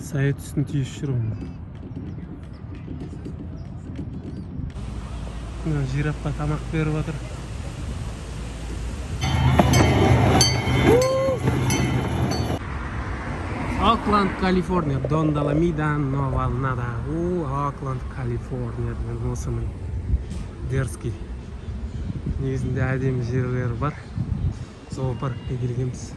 Сая үстін түйесі жүр ғой. Мына жирафқа тамақ беріп жатыр. Окленд, Калифорния, Дон Аламида, Нова Нада. У, Окленд, Калифорния деген осы міне. Дерзкий. Негізінде әдемі жерлері бар. Зоопаркке келгенбіз.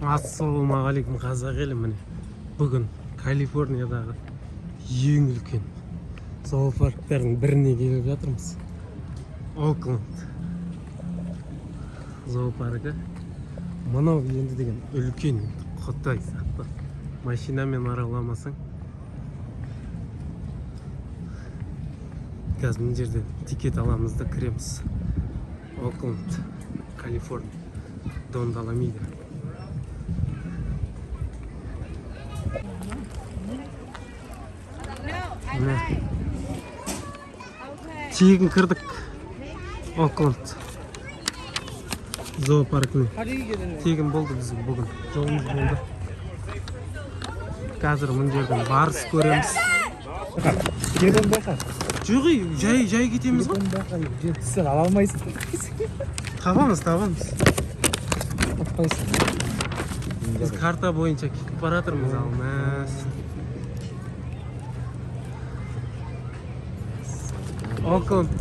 Ассалаумағалейкум, қазақ елі, міне. Бүгін Калифорниядағы ең үлкен зоопарктердің біріне келіп жатырмыз. Окленд зоопаркі. Мынау енді деген үлкен, құдай сақтасын. Машинамен араламасаң. Қазір мына жерден тикет аламыз да кіреміз. Окленд, Калифорния, Дон Аламида. Міне. Тегін кірдік Окленд зоопаркіне. Тегін болды бізге бүгін. Жолымыз болды. Қазір мына жерден барыс көреміз. Телефон байқа. Жоқ, ей, жай жай кетеміз ғой. Телефон байқа. Сен ала алмайсың. Табамыз, табамыз. Таппайсың. Біз карта бойынша кетіп бара жатырмыз ал мәс. Окленд.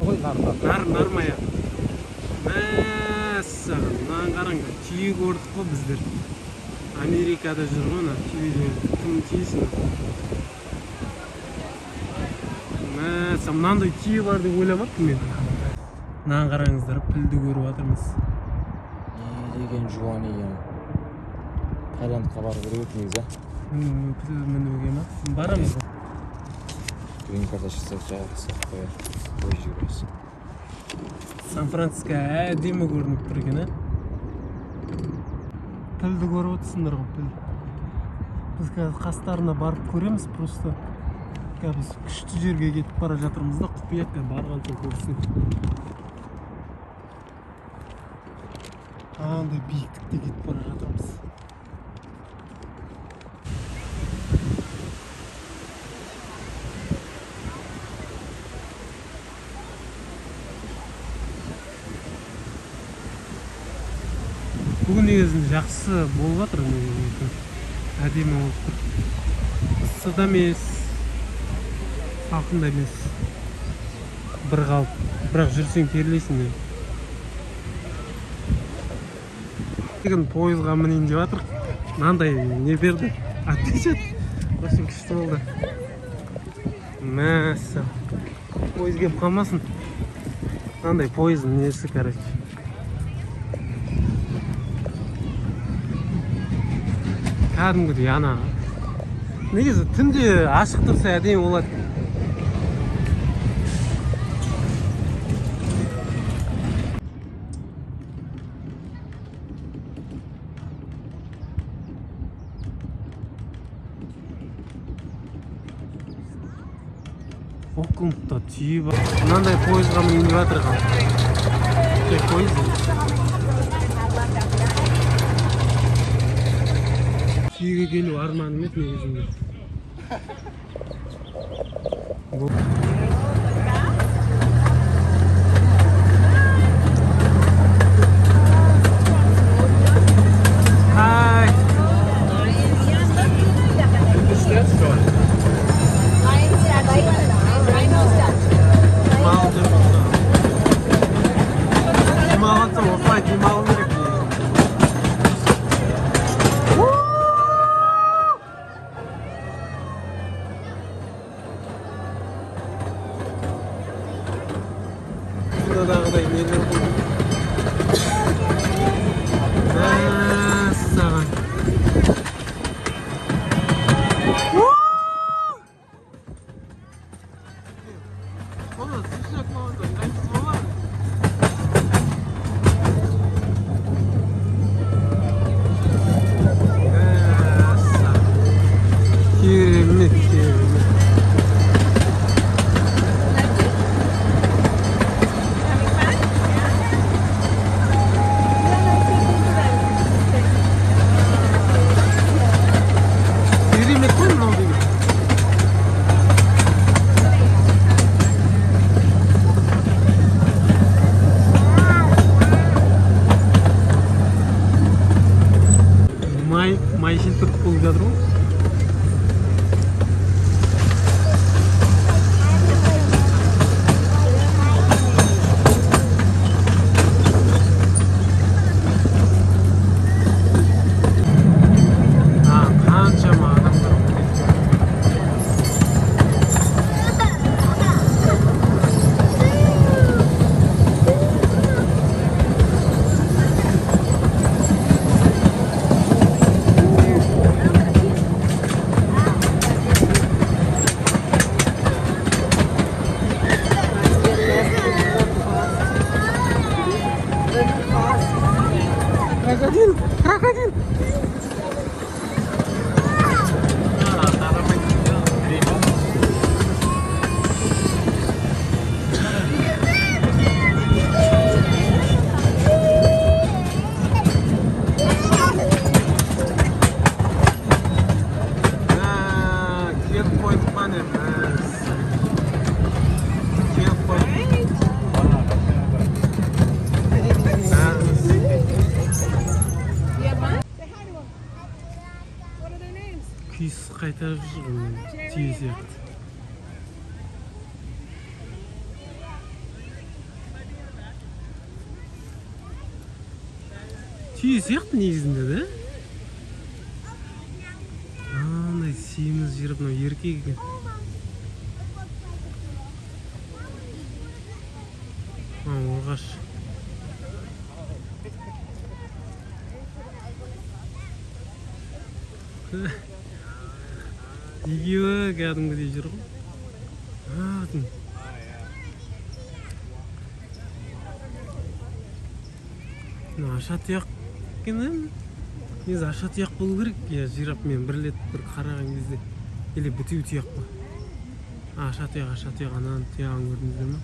Ой, нар, нар. Нар, нармая. Мәссаған, мынаны қараңдар, түйе көрдік қой біздер. Америкада жүр ғой мына түйе деген. Кім түйесі? Мәссаған, мынандай түйе бар деп ойламаппын мен. Мынаны қараңыздар, пілді көріп жатырмыз. Не деген жуан екен. Таиландқа бару керек еді негізі. Піл мінуге ма? Барамыз ғой. Грин карта шықса жақсы қояр. Ой, жүгіресің. Сан-Франциско әдемі көрініп тұр екен, ә? Пілді көріп отырсыңдар ғой, піл. Біз қазір қастарына барып көреміз, просто қазір біз күшті жерге кетіп бара жатырмыз да, құпия барған соң көрсін. Андай биіктікте кетіп бара жатырмыз. Бүгін негізінде жақсы болып жатыр, негізінде күн. Әдемі болып тұр. Ыссы да емес, салқын да емес. Бір қалып, бірақ жүрсең терлейсің де. Бүгін пойызға мінейін деп жатырық. Мынандай не берді? Отвечает. В общем, күшті болды. Мәссаған. Пойыз келіп қалмасын. Мынандай пойыздың несі, короче. Кәдімгідей ана. Негізі түнде ашық тұрса әдемі болады. Оклендта түйе бар. Мынандай пойызға мініп жатыр қазір. Пойыз. Түйеге келу арманым еді негізінде. Hi. Демалып жүрміз. Демалып жатсам осылай демалу керек негізінде. Кинодағыдай нелер болды. Мәссаған. Оны сушняк болғанда ыңғайсыз болады. Мәссаған. Керемет, керемет. Қайтарып жүр ғой, түйе сияқты. Түйе сияқты негізінде да. Андай семіз жираф, мынау еркек екен. Мынау ұрғаш. Екеуі кәдімгідей жүр ғой. А, мына аша тұяқ екен, ә? Негізі аша тұяқ болу керек, иә, жираф. Мен бір рет бір қараған кезде, или бітеу тұяқ па? А, аша тұяқ, аша тұяқ. Ананың тұяғын көрдіңіздер ма?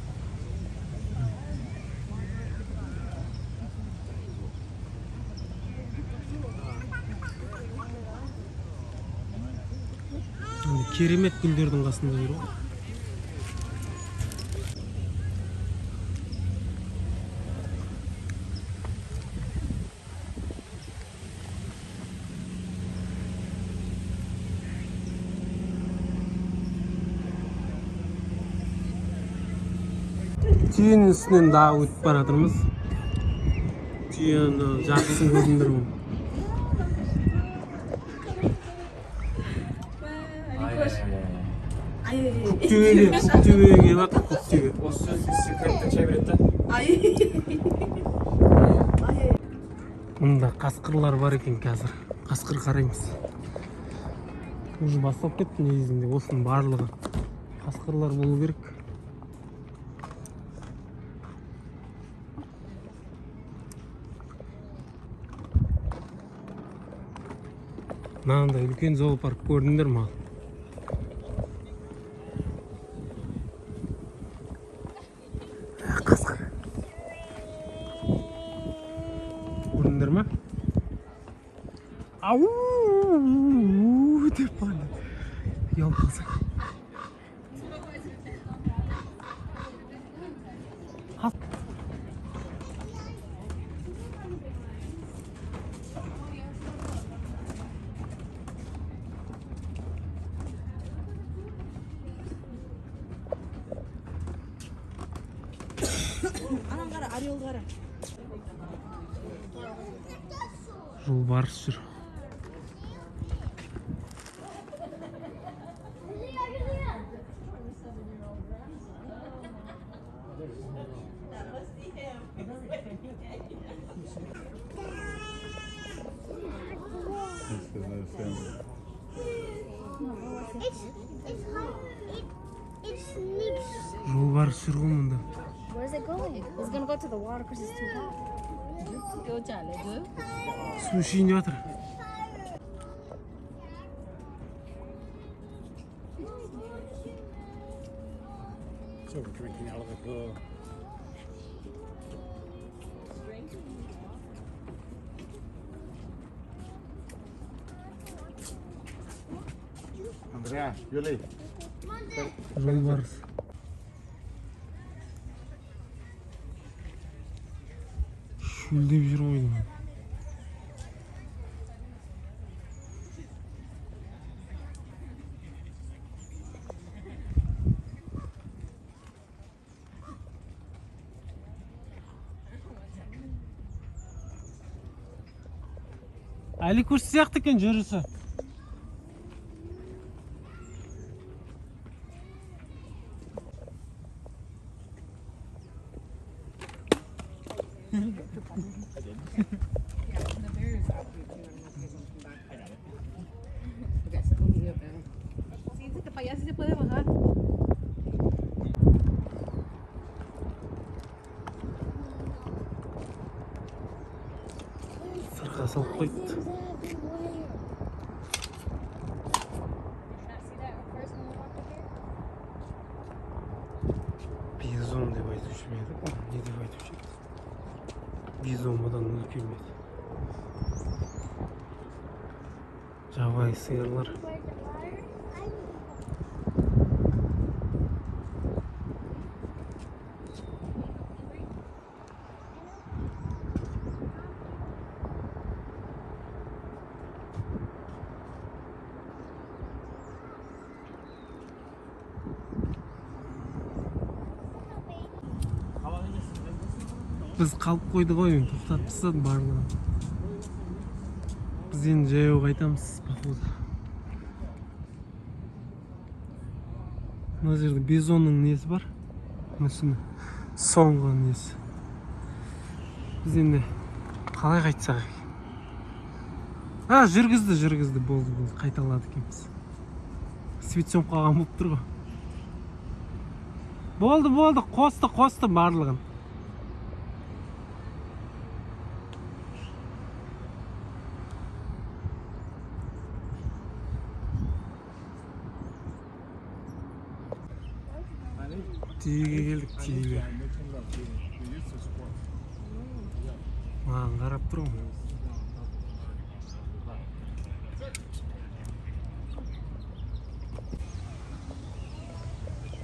Андай керемет гүлдердің қасында жүр ғой. Түйенің үстінен дағы өтіп бара жатырмыз. Түйені жартысын көрдіңдер ме? Көктөбеге, Көктөбеге келіп жатыр, Көктөбе. Осы сөз секретті чай береді да. Мында қасқырлар бар екен, қазір қасқыр қараймыз. Уже басталып кетті негізінде. Осының барлығы қасқырлар болу керек. Мынандай үлкен зоопарк көрдіңдер ма? Ә, қасқыр көрдіңдер ма? Ау деп барды, ұялып қалсаң. Анан қара, орел қара. Жолбарыс жүр. It's hard. It sneaks. Жолбарыс жүр ғой мұнда. Where's it going? It's gonna go to the water because it's too hot. Су ішейін деп жатыр. So we're drinking out of the pool. Andrea, Yuli. Жолбарыс. Шөлдеп жүр ғой деймін. Аликөш сияқты екен жүрісі. Sí, dice que para allá sí se puede bajar. Сырға салып қойыпты. Not see that at first when we walked up here? Бизон деп айтушы ма еді? Не деп айтушы еді? Бизон одан үлкен ме еді? Жабайы сиырлар. Where's the water? I Біз қалып қойды ғой енді, тоқтатып тастады барлығын. Біз енді жаяу қайтамыз, походу. Мына жерде бизонның несі бар, мүсіні, соңғы несі. Біз енді қалай қайтсақ екен? А, жүргізді, жүргізді, болды, болды, қайта алады екенбіз. Свет сөніп қалған болып тұр ғой. Болды, болды, қосты, қосты барлығын. Түйеге келдік, түйеге. Маған қарап тұр ғой.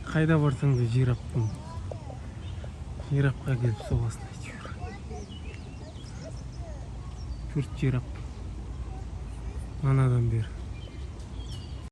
Қайда барсаң да жирафтың, жирафқа келіп соғасың әйтеуір. Төрт жираф манадан бері.